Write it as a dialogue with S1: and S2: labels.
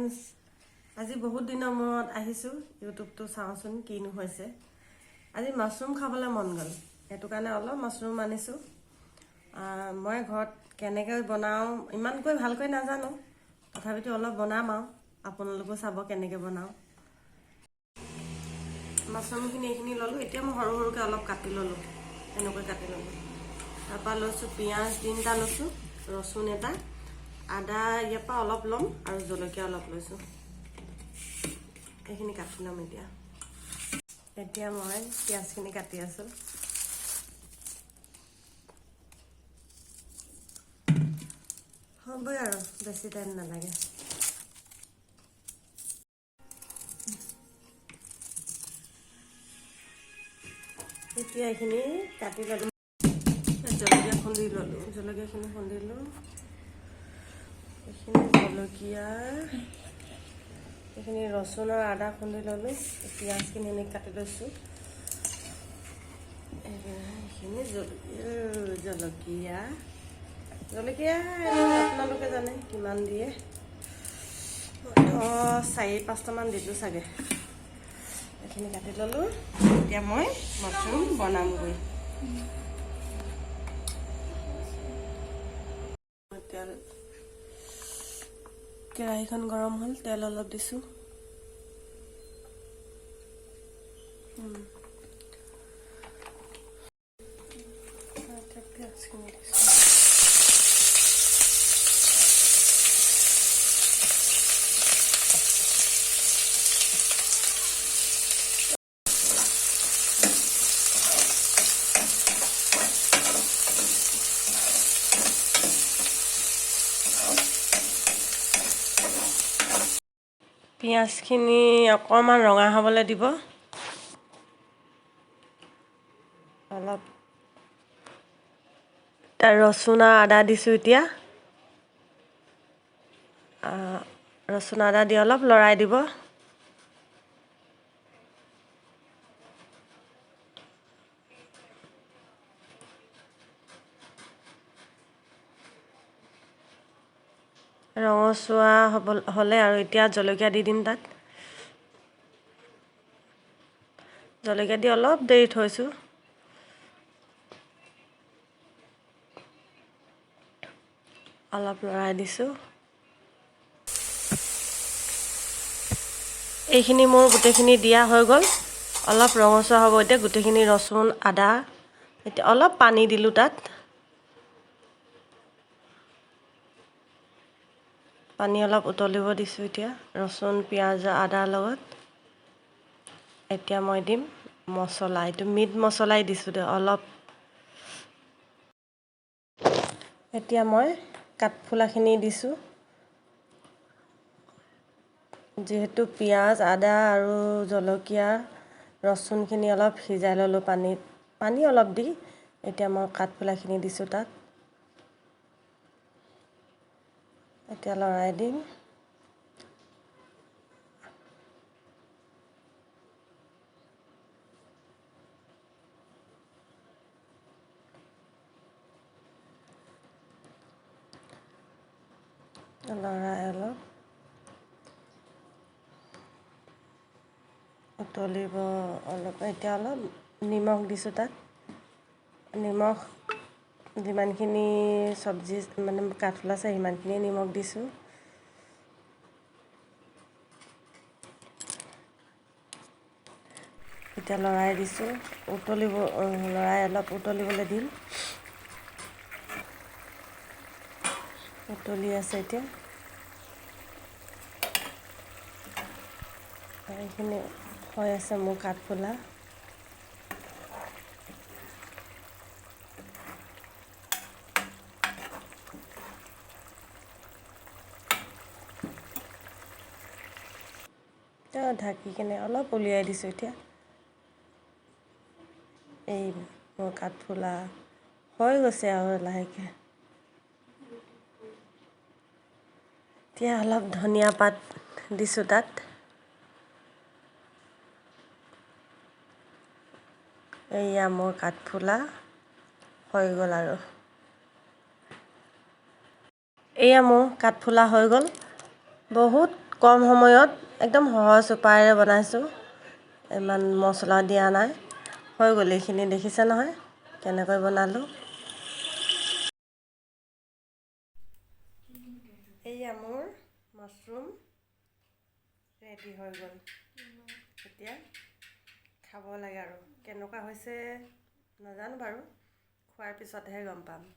S1: Friends, আজি বহুত দিনৰ মূৰত আহিছোঁ। ইউটিউবটো চাওঁচোন কিনো হৈছে। আজি মাছৰুম খাবলৈ মন গ'ল, সেইটো কাৰণে অলপ মাছৰুম আনিছোঁ। মই ঘৰত কেনেকৈ বনাওঁ ইমানকৈ ভালকৈ নাজানো, তথাপিতো অলপ বনাম আৰু আপোনালোকো চাব কেনেকৈ বনাওঁ। মাছৰুমখিনি এইখিনি ল'লোঁ। এতিয়া মই সৰু সৰুকৈ অলপ কাটি ল'লোঁ, এনেকৈ কাটি ল'লোঁ। তাৰপৰা লৈছোঁ পিঁয়াজ 3টা লৈছোঁ, ৰচুন এটা, আদা ইয়াৰ পৰা অলপ ল'ম আৰু জলকীয়া অলপ লৈছোঁ। এইখিনি কাটি ল'ম এতিয়া। এতিয়া মই পিঁয়াজখিনি কাটি আছোঁ। হ'বই আৰু, বেছি টাইম নালাগে। এতিয়া এইখিনি কাটি ল'লোঁ, জলকীয়া খুন্দি ল'লোঁ, জলকীয়াখিনি খুন্দিলোঁ। এইখিনি জলকীয়া, এইখিনি ৰচুন আৰু আদা খুন্দি ল'লোঁ। পিঁয়াজখিনি এনেকৈ কাটি লৈছোঁ। এইখিনি জলকীয়া, জলকীয়া আপোনালোকে জানে কিমান দিয়ে। 4-5টামান দিলোঁ চাগে। এইখিনি কাটি ল'লোঁ। এতিয়া মই মাছৰুম বনামগৈ। তেল, কেৰাহীখন গৰম হ'ল, তেল অলপ দিছোঁ। পিঁয়াজখিনি দিছোঁ। পিঁয়াজখিনি অকণমান ৰঙা হ'বলৈ দিব অলপ। তাৰ ৰচুন আৰু আদা দিছোঁ। এতিয়া ৰচুন আদা দি অলপ লৰাই দিব। ৰঙচুৱা হ'ব হ'লে আৰু এতিয়া জলকীয়া দি দিম তাত। জলকীয়া দি অলপ দেৰি থৈছোঁ। অলপ লৰাই দিছোঁ। এইখিনি মোৰ গোটেইখিনি দিয়া হৈ গ'ল। অলপ ৰঙচুৱা হ'ব এতিয়া গোটেইখিনি ৰচুন আদা। এতিয়া অলপ পানী দিলোঁ তাত। পানী অলপ উতলিব দিছোঁ এতিয়া ৰচুন পিঁয়াজ আদাৰ লগত। এতিয়া মই দিম মছলা, এইটো মিট মছলাই দিছোঁ দে অলপ। এতিয়া মই কাঠফুলাখিনি দিছোঁ। যিহেতু পিঁয়াজ আদা আৰু জলকীয়া ৰচুনখিনি অলপ সিজাই ল'লোঁ পানীত, পানী অলপ দি। এতিয়া মই কাঠফুলাখিনি দিছোঁ তাত। এতিয়া লৰাই দিম। লৰাই অলপ উতলিব অলপ। এতিয়া অলপ নিমখ দিছোঁ তাত। নিমখ যিমানখিনি চব্জি মানে কাঠফুলা আছে সিমানখিনিয়ে নিমখ দিছোঁ। এতিয়া লৰাই দিছোঁ, উতলিব, লৰাই অলপ উতলিবলৈ দিম। উতলি আছে এতিয়া। এইখিনি হৈ আছে মোৰ কাঠফুলা। ঢাকি কেনে অলপ উলিয়াই দিছোঁ এতিয়া। এই মোৰ কাঠফুলা হৈ গৈছে আৰু লাহেকৈ। এতিয়া অলপ ধনিয়া পাত দিছোঁ তাত। এইয়া মোৰ কাঠফুলা হৈ গ'ল আৰু। এয়া মোৰ কাঠফুলা হৈ গ'ল। বহুত কম সময়ত একদম সহজ উপায়েৰে বনাইছোঁ, ইমান মছলা দিয়া নাই। হৈ গ'ল এইখিনি, দেখিছে নহয় কেনেকৈ বনালোঁ। এইয়া মোৰ মাছৰুম ৰেডি হৈ গ'ল। এতিয়া খাব লাগে আৰু। কেনেকুৱা হৈছে নাজানো বাৰু, খোৱাৰ পিছতহে গম পাম।